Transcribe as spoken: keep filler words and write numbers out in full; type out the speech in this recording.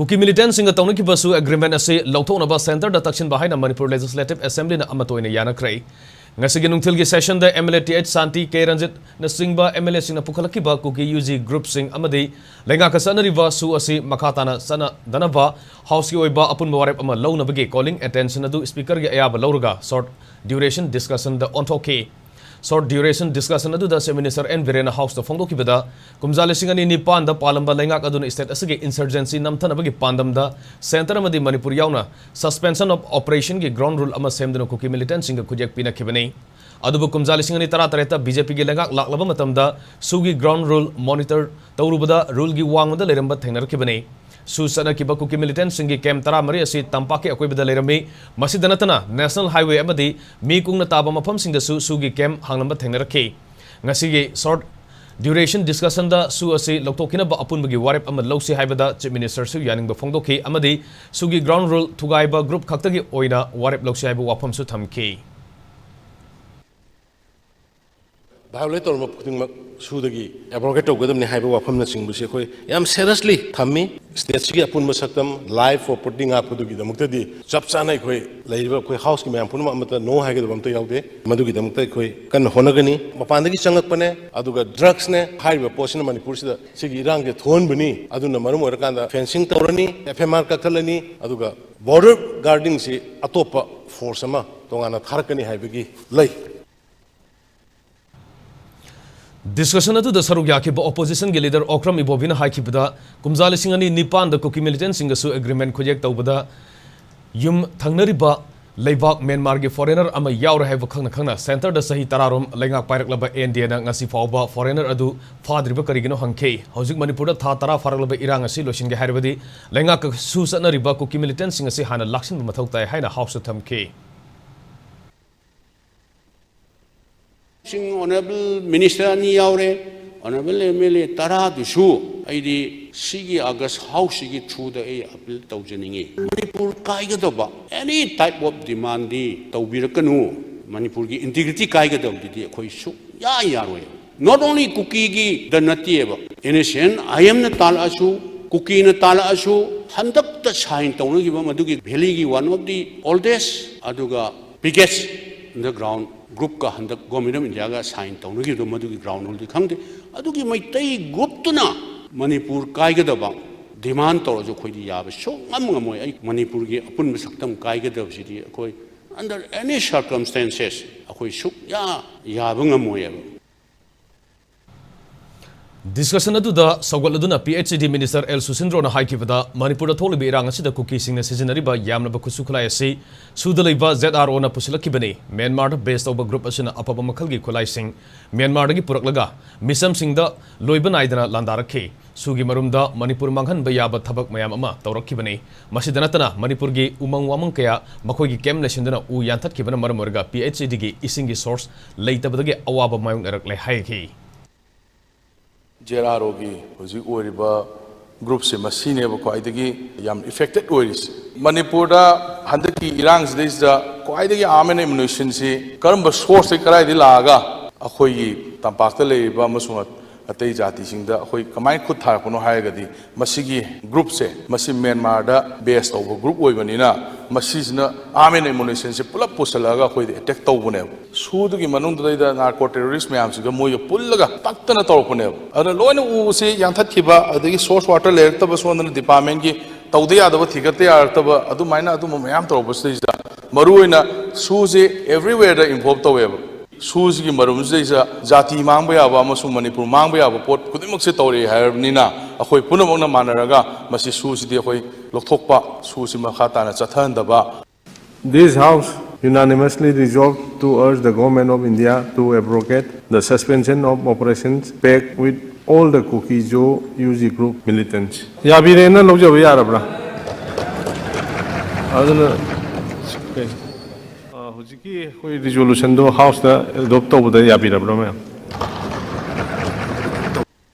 ꯀꯨꯀꯤ ꯃꯤꯂꯤꯇꯦꯟꯠꯁꯤꯡꯒ ꯇꯧꯅꯈꯤꯕ ꯁꯨ ꯑꯦꯒ꯭ꯔꯤꯃꯦꯟꯠ ꯑꯁꯤ ꯂꯧꯊꯣꯛꯅꯕ ꯁꯦꯟꯇꯔꯗ ꯇꯛꯁꯤꯟꯕ ꯍꯥꯏꯅ ꯃꯅꯤꯄꯨꯔ ꯂꯦꯖꯤꯁꯂꯦꯇꯤꯚ ꯑꯦꯁꯦꯝꯕ꯭ꯂꯤꯅ ꯑꯃꯠꯇ ꯑꯣꯏꯅ ꯌꯥꯅꯈ꯭ꯔꯦ꯫ ꯉꯁꯤꯒꯤ ꯅꯨꯡꯊꯤꯜꯒꯤ ꯁꯦꯁꯟꯗ M L A T H Shanti, K ꯔꯟꯖꯤꯠꯅꯆꯤꯡꯕ ꯑꯦꯝ ꯑꯦꯜ ꯑꯦꯁꯤꯡꯅ ꯄꯨꯈꯠꯂꯛꯈꯤꯕ ꯀꯨꯀꯤ ꯌꯨ ꯖꯤ ꯒ꯭ꯔꯨꯞꯁꯤꯡ ꯑꯃꯗꯤ ꯂꯩꯉꯥꯛꯀ ꯆꯠꯅꯔꯤꯕ ꯁꯨ ꯑꯁꯤ ꯃꯈꯥ ꯇꯥꯅ ꯆꯠꯅꯗꯅꯕ ꯍꯥꯎꯁꯀꯤ ꯑꯣꯏꯕ ꯑꯄꯨꯟꯕ ꯋꯥꯔꯦꯞ ꯑꯃ ꯂꯧꯅꯕꯒꯤ ꯀꯣꯂꯤꯡ ꯑꯦꯇꯦꯟꯁꯟ ꯑꯗꯨ ꯁ꯭ꯄꯤꯀꯔꯒꯤ ꯑꯌꯥꯕ ꯂꯧꯔꯒ ꯁꯣꯔꯠ ꯗ꯭ꯌꯨꯔꯦꯁꯟ ꯗꯤꯁꯀꯁꯟꯗ ꯑꯣꯟꯊꯣꯛꯈꯤ꯫ ꯁꯣꯔꯠ ꯗ꯭ꯌꯨꯔꯦꯁꯟ ꯗꯤꯁꯀꯁꯟ ꯑꯗꯨꯗ ꯆꯤꯐ ꯃꯤꯅꯤꯁꯇꯔ ꯑꯦꯟ ꯕꯤꯔꯦꯟꯅ ꯍꯥꯎꯁꯇ ꯐꯣꯡꯗꯣꯛꯈꯤꯕꯗ, ꯀꯨꯝꯖꯥ ꯂꯤꯁꯤꯡ ꯑꯅꯤ ꯅꯤꯄꯥꯟꯗ ꯄꯥꯜꯂꯝꯕ ꯂꯩꯉꯥꯛ ꯑꯗꯨꯅ ꯁ꯭ꯇꯦꯠ ꯑꯁꯤꯒꯤ ꯏꯟꯁꯔꯖꯦꯟꯁꯤ ꯅꯝꯊꯅꯕꯒꯤ ꯄꯥꯟꯗꯝꯗ ꯁꯦꯟꯇꯔ ꯑꯃꯗꯤ ꯃꯅꯤꯄꯨꯔ ꯌꯥꯎꯅ ꯁꯁꯄꯦꯟꯁꯟ ꯑꯣꯐ ꯑꯣꯄꯔꯦꯁꯟꯒꯤ ꯒ꯭ꯔꯥꯎꯟ ꯔꯨꯜ ꯑꯃ ꯁꯦꯝꯗꯨꯅ ꯀꯨꯀꯤ ꯃꯤꯂꯤꯇꯦꯟꯠꯁꯤꯡꯒ ꯈꯨꯠꯌꯦꯛ ꯄꯤꯅꯈꯤꯕꯅꯤ꯫ ꯑꯗꯨꯕꯨ ꯀꯨꯝꯖꯥ ꯂꯤꯁꯤꯡ ꯑꯅꯤ ꯇꯔꯥꯇꯔꯦꯠꯇ ꯕꯤ ꯖꯦ ꯄꯤꯒꯤ ꯂꯩꯉꯥꯛ ꯂꯥꯛꯂꯕ ꯃꯇꯝꯗ ꯁꯨꯒꯤ ꯒ꯭ꯔꯥꯎꯟ ꯔꯨꯜ ꯃꯣꯅꯤꯇꯔ ꯇꯧꯔꯨꯕꯗ ꯔꯨꯜꯒꯤ ꯋꯥꯡꯃꯗ ꯂꯩꯔꯝꯕ ꯊꯦꯡꯅꯔꯛꯈꯤꯕꯅꯤ꯫ ꯁꯨ ꯆꯠꯅꯈꯤꯕ ꯀꯨꯀꯤ ꯃꯤꯂꯤꯇꯦꯟꯠꯁꯤꯡꯒꯤ ꯀꯦꯝꯞ ꯇꯔꯥꯃꯔꯤ ꯑꯁꯤ ꯇꯝꯄꯥꯛꯀꯤ ꯑꯀꯣꯏꯕꯗ ꯂꯩꯔꯝꯃꯤ꯫ ꯃꯁꯤꯗ ꯅꯠꯇꯅ ꯅꯦꯁꯅꯦꯜ ꯍꯥꯏꯋꯦ ꯑꯃꯗꯤ ꯃꯤ ꯀꯨꯡꯅ ꯇꯥꯕ ꯃꯐꯝꯁꯤꯡꯗꯁꯨ ꯁꯨꯒꯤ ꯀꯦꯝꯞ ꯍꯥꯡꯂꯝꯕ ꯊꯦꯡꯅꯔꯛꯈꯤ꯫ ꯉꯁꯤꯒꯤ ꯁꯣꯔꯠ ꯗ꯭ꯌꯨꯔꯦꯁꯟ ꯗꯤꯁꯀꯁꯟꯗ ꯁꯨ ꯑꯁꯤ ꯂꯧꯊꯣꯛꯈꯤꯅꯕ ꯑꯄꯨꯟꯕꯒꯤ ꯋꯥꯔꯦꯞ ꯑꯃ ꯂꯧꯁꯤ ꯍꯥꯏꯕꯗ ꯆꯤꯐ ꯃꯤꯅꯤꯁꯇꯔꯁꯨ ꯌꯥꯅꯤꯡꯕ ꯐꯣꯡꯗꯣꯛꯈꯤ ꯑꯃꯗꯤ ꯁꯨꯒꯤ ꯒ꯭ꯔꯥꯎꯟ ꯔꯨꯜ ꯊꯨꯒꯥꯏꯕ ꯒ꯭ꯔꯨꯞ ꯈꯛꯇꯒꯤ ꯑꯣꯏꯅ ꯋꯥꯔꯦꯞ ꯂꯧꯁꯤ ꯍꯥꯏꯕ ꯋꯥꯐꯝꯁꯨ ꯊꯝꯈꯤ꯫ ꯚꯥꯏꯑꯣꯂꯦꯠ ꯇꯧꯔꯝꯕ ꯈꯨꯗꯤꯡꯃꯛ ꯁꯨꯗꯒꯤ ꯑꯦꯕ꯭ꯔꯣꯒꯦꯠ ꯇꯧꯒꯗꯕꯅꯤ ꯍꯥꯏꯕ ꯋꯥꯐꯝꯅꯆꯤꯡꯕꯁꯤ ꯑꯩꯈꯣꯏ ꯌꯥꯝ ꯁꯦꯔꯤꯌꯁꯂꯤ ꯊꯝꯃꯤ꯫ ꯁ꯭ꯇꯦꯠꯁꯤꯒꯤ ꯑꯄꯨꯟꯕ ꯁꯛꯇꯝ, ꯂꯥꯏꯐ ꯄ꯭ꯔꯣꯄꯔꯇꯤ ꯉꯥꯛꯄꯗꯨꯒꯤꯗꯃꯛꯇꯗꯤ ꯆꯞ ꯆꯥꯅ ꯑꯩꯈꯣꯏ ꯂꯩꯔꯤꯕ ꯑꯩꯈꯣꯏ ꯍꯥꯎꯁꯀꯤ ꯃꯌꯥꯝ ꯄꯨꯝꯅꯃꯛ ꯑꯃꯠꯇ ꯅꯣ ꯍꯥꯏꯒꯗꯕ ꯑꯝꯇ ꯌꯥꯎꯗꯦ꯫ ꯃꯗꯨꯒꯤꯗꯃꯛꯇ ꯑꯩꯈꯣꯏ ꯀꯟꯅ ꯍꯣꯠꯅꯒꯅꯤ꯫ ꯃꯄꯥꯟꯗꯒꯤ ꯆꯪꯂꯛꯄꯅꯦ, ꯑꯗꯨꯒ ꯗ꯭ꯔꯒꯁꯅꯦ ꯍꯥꯏꯔꯤꯕ ꯄꯣꯠꯁꯤꯅ ꯃꯅꯤꯄꯨꯔꯁꯤꯗ ꯁꯤꯒꯤ ꯏꯔꯥꯡꯁꯦ ꯊꯣꯛꯍꯟꯕꯅꯤ꯫ ꯑꯗꯨꯅ ꯃꯔꯝ ꯑꯣꯏꯔꯀꯥꯟꯗ ꯐꯦꯟꯁꯤꯡ ꯇꯧꯔꯅꯤ, ꯑꯦꯐ ꯑꯦꯝ ꯑꯥꯔ ꯀꯛꯊꯠꯂꯅꯤ, ꯑꯗꯨꯒ ꯕꯣꯔꯗꯔ ꯒꯥꯔꯗꯤꯡꯁꯤ ꯑꯇꯣꯞꯄ ꯐꯣꯔꯁ ꯑꯃ ꯇꯣꯉꯥꯟꯅ ꯊꯥꯔꯛꯀꯅꯤ ꯍꯥꯏꯕꯒꯤ ꯂꯩ꯫ ꯗꯤꯁꯀꯁꯟ ꯑꯗꯨꯗ ꯁꯔꯨꯛ ꯌꯥꯈꯤꯕ ꯑꯣꯄꯣꯖꯤꯁꯟꯒꯤ ꯂꯤꯗꯔ ꯑꯣꯀ꯭ꯔꯝ ꯏꯕꯣꯕꯤꯅ ꯍꯥꯏꯈꯤꯕꯗ, ꯀꯨꯝꯖꯥ ꯂꯤꯁꯤꯡ ꯑꯅꯤ ꯅꯤꯄꯥꯟꯗ ꯀꯨꯀꯤ ꯃꯤꯂꯤꯇꯦꯟꯠꯁꯤꯡꯒꯁꯨ ꯑꯦꯒ꯭ꯔꯤꯃꯦꯟꯠ ꯈꯨꯠꯌꯦꯛ ꯇꯧꯕꯗ ꯌꯨꯝ ꯊꯪꯅꯔꯤꯕ ꯂꯩꯕꯥꯛ ꯃ꯭ꯌꯥꯟꯃꯥꯔꯒꯤ ꯐꯣꯔꯦꯅꯔ ꯑꯃ ꯌꯥꯎꯔꯦ ꯍꯥꯏꯕ ꯈꯪꯅ ꯈꯪꯅ ꯁꯦꯟꯇꯔꯗ ꯆꯍꯤ ꯇꯔꯥꯔꯣꯝ ꯂꯩꯉꯥꯛ ꯄꯥꯏꯔꯛꯂꯕ ꯑꯦꯟ ꯗꯤ ꯑꯦꯅ ꯉꯁꯤ ꯐꯥꯎꯕ ꯐꯣꯔꯦꯅꯔ ꯑꯗꯨ ꯐꯥꯗ꯭ꯔꯤꯕ ꯀꯔꯤꯒꯤꯅꯣ ꯍꯪꯈꯤ꯫ ꯍꯧꯖꯤꯛ ꯃꯅꯤꯄꯨꯔꯗ ꯊꯥ ꯇꯔꯥ ꯐꯥꯔꯛꯂꯕ ꯏꯔꯥꯡ ꯑꯁꯤ ꯂꯣꯏꯁꯤꯟꯒꯦ ꯍꯥꯏꯔꯕꯗꯤ ꯂꯩꯉꯥꯛꯀꯁꯨ ꯆꯠꯅꯔꯤꯕ ꯀꯨꯀꯤ ꯃꯤꯂꯤꯇꯦꯟꯠꯁꯤꯡ ꯑꯁꯤ ꯍꯥꯟꯅ ꯂꯥꯛꯁꯤꯟꯕ ꯃꯊꯧ ꯇꯥꯏ ꯍꯥꯏꯅ ꯍꯥꯎꯁꯇ ꯊꯝꯈꯤ꯫ ꯁꯤꯡ ꯑꯣꯅꯔꯦꯕꯜ ꯃꯤꯅꯤꯁꯇꯔ ꯑꯅꯤ ꯌꯥꯎꯔꯦ, ꯑꯣꯅꯔꯦꯕꯜ ꯑꯦꯝ ꯑꯦꯜ ꯑꯦ ꯇꯔꯥꯗꯨꯁꯨ ꯑꯩꯗꯤ ꯁꯤꯒꯤ ꯑꯥꯒꯁ ꯍꯥꯎꯁꯁꯤꯒꯤ ꯊ꯭ꯔꯨꯗ ꯑꯩ ꯑꯄꯤꯜ ꯇꯧꯖꯅꯤꯡꯉꯤ꯫ ꯃꯅꯤꯄꯨꯔ ꯀꯥꯏꯒꯗꯕ ꯑꯦꯅꯤ ꯇꯥꯏꯞ ꯑꯣꯐ ꯗꯤꯃꯥꯟꯗꯤ ꯇꯧꯕꯤꯔꯛꯀꯅꯨ꯫ ꯃꯅꯤꯄꯨꯔꯒꯤ ꯏꯟꯇꯤꯒ꯭ꯔꯤꯇꯤ ꯀꯥꯏꯒꯗꯕꯗꯨꯗꯤ ꯑꯩꯈꯣꯏ ꯁꯨꯛꯌꯥ ꯌꯥꯔꯣꯏ꯫ ꯅꯣꯠ ꯑꯣꯟꯂꯤ ꯀꯨꯀꯤꯒꯤꯗ ꯅꯠꯇꯦꯕ, ꯑꯦꯟ ꯑꯦꯁ ꯑꯦꯟ ꯑꯥꯏ ꯑꯦꯝꯅ ꯇꯥꯜꯂꯛꯑꯁꯨ, ꯀꯨꯀꯤꯅ ꯇꯥꯜꯂꯛꯑꯁꯨ, ꯍꯟꯗꯛꯇ ꯁꯥꯏꯟ ꯇꯧꯅꯈꯤꯕ ꯃꯗꯨꯒꯤ ꯚꯦꯂꯤꯒꯤ one of the oldest ꯑꯗꯨꯒ biggest underground groupꯀ ꯍꯟꯗꯛ Government of Indiaꯒ ꯁꯥꯏꯟ ꯇꯧꯅꯈꯤꯕꯗꯣ, ꯃꯗꯨꯒꯤ ground ruleꯗꯤ ꯈꯪꯗꯦ꯫ ꯑꯗꯨꯒꯤ ꯃꯩꯇꯩ groupꯇꯨꯅ ꯃꯅꯤꯄꯨꯔ ꯀꯥꯏꯒꯗꯕ demand ꯇꯧꯔꯁꯨ ꯑꯩꯈꯣꯏꯗꯤ ꯌꯥꯕ ꯁꯨꯡꯉꯝ ꯉꯝꯃꯣꯏ꯫ ꯑꯩ ꯃꯅꯤꯄꯨꯔꯒꯤ ꯑꯄꯨꯟꯕ ꯁꯛꯇꯝ ꯀꯥꯏꯒꯗꯕꯁꯤꯗꯤ ꯑꯩꯈꯣꯏ under any circumstances ꯑꯩꯈꯣꯏ ꯁꯨꯛꯌꯥ ꯌꯥꯕ ꯉꯝꯃꯣꯏꯑꯕ꯫ Discussion ꯑꯗꯨꯗ ꯁꯧꯒꯠꯂꯗꯨꯅ P H E D Minister L ꯁꯨꯁꯤꯟꯗ꯭ꯔꯣꯅ ꯍꯥꯏꯈꯤꯕꯗ, ꯃꯅꯤꯄꯨꯔꯗ ꯊꯣꯛꯂꯤꯕ ꯏꯔꯥꯡ ꯑꯁꯤꯗ ꯀꯨꯀꯤꯁꯤꯡꯅ ꯁꯤꯖꯤꯟꯅꯔꯤꯕ ꯌꯥꯝꯂꯕ ꯈꯨꯠꯁꯨ ꯈꯨꯠꯂꯥꯏ ꯑꯁꯤ ꯁꯨꯗ ꯂꯩꯕ Z R Oꯅ ꯄꯨꯁꯤꯜꯂꯛꯈꯤꯕꯅꯤ꯫ ꯃ꯭ꯌꯥꯟꯃꯥꯔꯗ base ꯇꯧꯕ group ꯑꯁꯤꯅ ꯑꯐꯕ ꯃꯈꯜꯒꯤ ꯈꯨꯠꯂꯥꯏꯁꯤꯡ ꯃ꯭ꯌꯥꯟꯃꯥꯔꯗꯒꯤ ꯄꯨꯔꯛꯂꯒ ꯃꯤꯆꯝꯁꯤꯡꯗ ꯂꯣꯏꯕ ꯅꯥꯏꯗꯅ ꯂꯥꯟꯗꯥꯔꯛꯈꯤ꯫ ꯁꯨꯒꯤ ꯃꯔꯨꯝꯗ ꯃꯅꯤꯄꯨꯔ ꯃꯥꯡꯍꯟꯕ ꯌꯥꯕ ꯊꯕꯛ ꯃꯌꯥꯝ ꯑꯃ ꯇꯧꯔꯛꯈꯤꯕꯅꯤ꯫ ꯃꯁꯤꯗ ꯅꯠꯇꯅ ꯃꯅꯤꯄꯨꯔꯒꯤ ꯎꯃꯪ ꯋꯥꯃꯪ ꯀꯌꯥ ꯃꯈꯣꯏꯒꯤ camp ꯂꯩꯁꯤꯟꯗꯨꯅ ꯎ ꯌꯥꯟꯊꯠꯈꯤꯕꯅ ꯃꯔꯝ ꯑꯣꯏꯔꯒ P H E Dꯒꯤ ꯏꯁꯤꯡꯒꯤ source ꯂꯩꯇꯕꯗꯒꯤ ꯑꯋꯥꯕ ꯃꯥꯌꯣꯛꯅꯔꯛꯂꯦ ꯍꯥꯏꯈꯤ꯫ Z R Oꯒꯤ ꯍꯧꯖꯤꯛ ꯑꯣꯏꯔꯤꯕ groupꯁꯦ ꯃꯁꯤꯅꯦꯕ ꯈ꯭ꯋꯥꯏꯗꯒꯤ ꯌꯥꯝ affected ꯑꯣꯏꯔꯤꯁꯦ꯫ ꯃꯅꯤꯄꯨꯔꯗ ꯍꯟꯗꯛꯀꯤ ꯏꯔꯥꯡꯁꯤꯗꯩꯁꯤꯗ ꯈ꯭ꯋꯥꯏꯗꯒꯤ arm and ammunitionꯁꯤ ꯀꯔꯝꯕ sourceꯇꯒꯤ, ꯀꯗꯥꯏꯗꯒꯤ ꯂꯥꯛꯑꯒ ꯑꯩꯈꯣꯏꯒꯤ ꯇꯝꯄꯥꯛꯇ ꯂꯩꯔꯤꯕ ꯑꯃꯁꯨꯡ ꯑꯇꯩ ꯖꯥꯇꯤꯁꯤꯡꯗ ꯑꯩꯈꯣꯏ ꯀꯃꯥꯏꯅ ꯈꯨꯠ ꯊꯥꯔꯛꯄꯅꯣ ꯍꯥꯏꯔꯒꯗꯤ, ꯃꯁꯤꯒꯤ groupꯁꯦ, ꯃꯁꯤ ꯃ꯭ꯌꯥꯟꯃꯥꯔꯗ base ꯇꯧꯕ group ꯑꯣꯏꯕꯅꯤꯅ, ꯃꯁꯤꯁꯤꯅ arm and ammunitionꯁꯦ ꯄꯨꯂꯞ ꯄꯨꯁꯜꯂꯛꯑꯒ ꯑꯩꯈꯣꯏꯗ attack ꯇꯧꯕꯅꯦꯕ꯫ ꯁꯨꯗꯨꯒꯤ ꯃꯅꯨꯡꯗꯨꯗꯩꯗ narco terrorist ꯃꯌꯥꯝꯁꯤꯒ ꯃꯣꯏꯒ ꯄꯨꯜꯂꯒ ꯄꯛꯇꯅ ꯇꯧꯔꯛꯄꯅꯦꯕ꯫ ꯑꯗꯨꯅ ꯂꯣꯏꯅ ꯎꯁꯤ ꯌꯥꯟꯊꯠꯈꯤꯕ, ꯑꯗꯒꯤ source water ꯂꯩꯔꯛꯇꯕ, ꯁꯣꯝꯗꯅ departmentꯀꯤ ꯇꯧꯗ ꯌꯥꯗꯕ, ꯊꯤꯒꯠꯇ ꯌꯥꯔꯛꯇꯕ, ꯑꯗꯨꯃꯥꯏꯅ ꯑꯗꯨꯝꯕ ꯃꯌꯥꯝ ꯇꯧꯔꯛꯄꯁꯤꯗꯩꯁꯤꯗ, ꯃꯔꯨꯑꯣꯏꯅ ꯁꯨꯁꯤ everywhereꯗ involve ꯇꯧꯋꯦꯕ꯫ ꯁꯨꯁꯤꯒꯤ ꯃꯔꯨꯝꯁꯤꯗꯩꯁꯤꯗ ꯖꯥꯇꯤ ꯃꯥꯡꯕ ꯌꯥꯕ ꯑꯃꯁꯨꯡ ꯃꯅꯤꯄꯨꯔ ꯃꯥꯡꯕ ꯌꯥꯕ ꯄꯣꯠ ꯈꯨꯗꯤꯡꯃꯛꯁꯦ ꯇꯧꯔꯛꯑꯦ ꯍꯥꯏꯔꯕꯅꯤꯅ, ꯑꯩꯈꯣꯏ ꯄꯨꯝꯅꯃꯛꯅ ꯃꯥꯟꯅꯔꯒ ꯃꯁꯤ ꯁꯨꯁꯤꯗꯤ ꯑꯩꯈꯣꯏ ꯂꯧꯊꯣꯛꯄ, ꯁꯨꯁꯤ ꯃꯈꯥ ꯇꯥꯅ ꯆꯠꯊꯍꯟꯗꯕ꯫ This House unanimously resolved to urge the Government of India to abrogate the suspension of operations pact with all the Kuki-Zo U G group militants. ꯌꯥꯕꯤꯔꯦꯅ ꯂꯧꯖꯕ ꯌꯥꯔꯕ꯭ꯔꯥ? ꯑꯗꯨꯅ, okay. ꯑ, ꯍꯧꯖꯤꯛꯀꯤ ꯑꯩꯈꯣꯏ resolutionꯗꯣ Houseꯅ adopt ꯇꯧꯕꯗ ꯌꯥꯕꯤꯔꯕ꯭ꯔꯥ, ꯃꯌꯥꯝ?